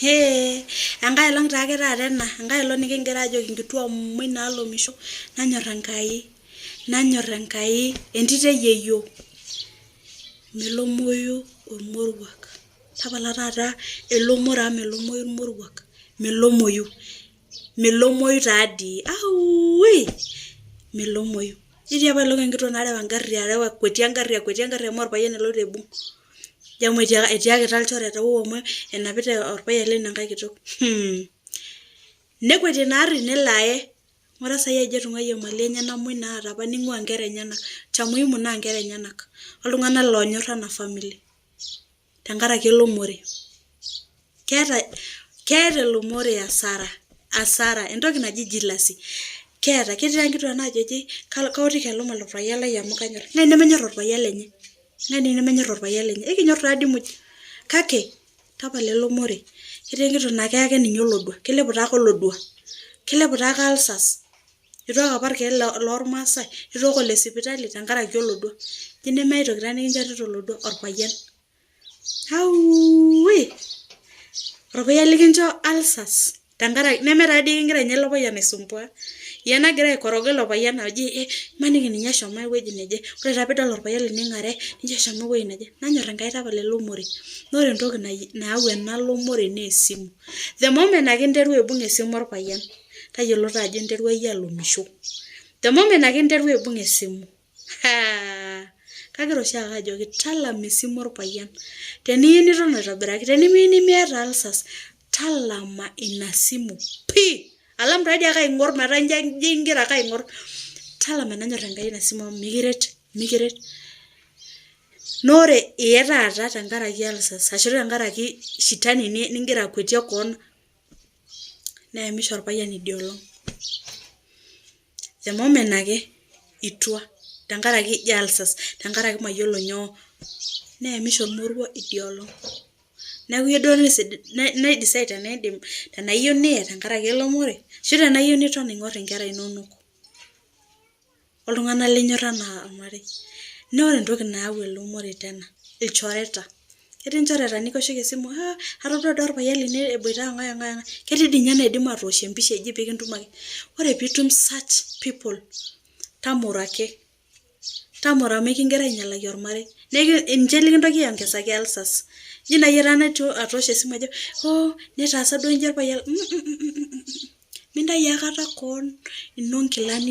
Hee, enkai olong' taake taata ena, enkai olong' nikigira aajoki nkituak muj naalomisho, nanyor Enkai, nanyor Enkai, entito e yieyioo, melomoyu ormoruak. Tapala taata elomore amu melomoyu irmoruak, melomoyu, melomoyu taadii awuuii melomoyu. Netii apaelong' enkitok narewa eng'ari areu akwetie eng'ari akwetie eng'ari amu orpayian eloito aibung', ijo amu etiakita ilchoreta wou amu enapita orpayian leina nkae kitok, hmm, nekwetie ina ari nelo aye, ng'ura saai ajo etung'uayie imali enyenak muj naata apa ning'ua inkera enyenak, cha muhimu naa inkera enyenak oltung'anak loonyor enaa family tenkaraki elomore. Keeta elomore hasara, hasara entoki naji jealousy, keeta ketii taa nkituak naajo eji kaotiki alom orpayian lai amu kanyor, ng'ae nemenyor orpayian lenye, ng'ae nemenyor orpayian lenye, ekinyor taadii muj kake tapala elomore. Ketii enkitok naa keya ake ninye olodua, kilepu taake olodua, kilepu taake ulcers, itu ewok apa irkeek lormaasai, itu ewok ile sipitali tenkaraki olodua, ijo nemae toki taa nikinchorita olodua, orpayian, awuuii orpayian likincho ulcers tenkaraki neme taadii kingira ninye ilo payian aisumbua, iyie nagira aikoroga ilo payian aji imaniki ninye eshomo ewueji neje, ore taa piidol orpayian lino ing'are nijo eshomo ewueji neje, nanyor Enkai tapala elomore. Naa ore entoki nayau ena lomore naa esimu, the moment ake ninterua aibung' esimu orpayian tayiolo taa ajo interua iyie alomisho, the moment ake ninterua aibung' esimu haaa kagira oshiake ajoki talama esimu orpayian, teniyiu niton aitobiraki tenimiyieu nemiata ulcers talama ina simu pii, alam taadii ake aing'or metaa ijo ingira ake aing'or, talama enanyor Enkai ina simu amu mikiret, mikiret. Naa ore iye taata tenkaraki ulcers ashu tenkaraki shitani nigira akwetie koon neyamishe orpayian idia olong', the moment ake itua tenkaraki ijo ulcers, tenkaraki mayiolo nyoo, neyamishe ormoruo idia olong'. Neeku iyie duo nai decide tenaa indim tenaa iyeu niye tenkaraki elomore ashu tenaa iyeu niton aing'or inkera inonok oltung'anak linyor enaa ormarei. Naa ore entoki nayau elomore tena ilchoreta, ketii ilchoreta nikiwoshoki esimu, "aa atodua doi orpayian lino eboita o ng'ae o ng'ae o ng'ae", ketii dii ninye naidim atoosh empisha eji piikintumaki. Ore piitum such people tamoro ake, tamoro amu ekigira ainyalaki ormarei, ninche lekintoki aiongezaki ulcers, ijo nai iyie atoosho esimu ajo oo nitaasa duo inji orpayian, mintayu aikata koon ino inkilani.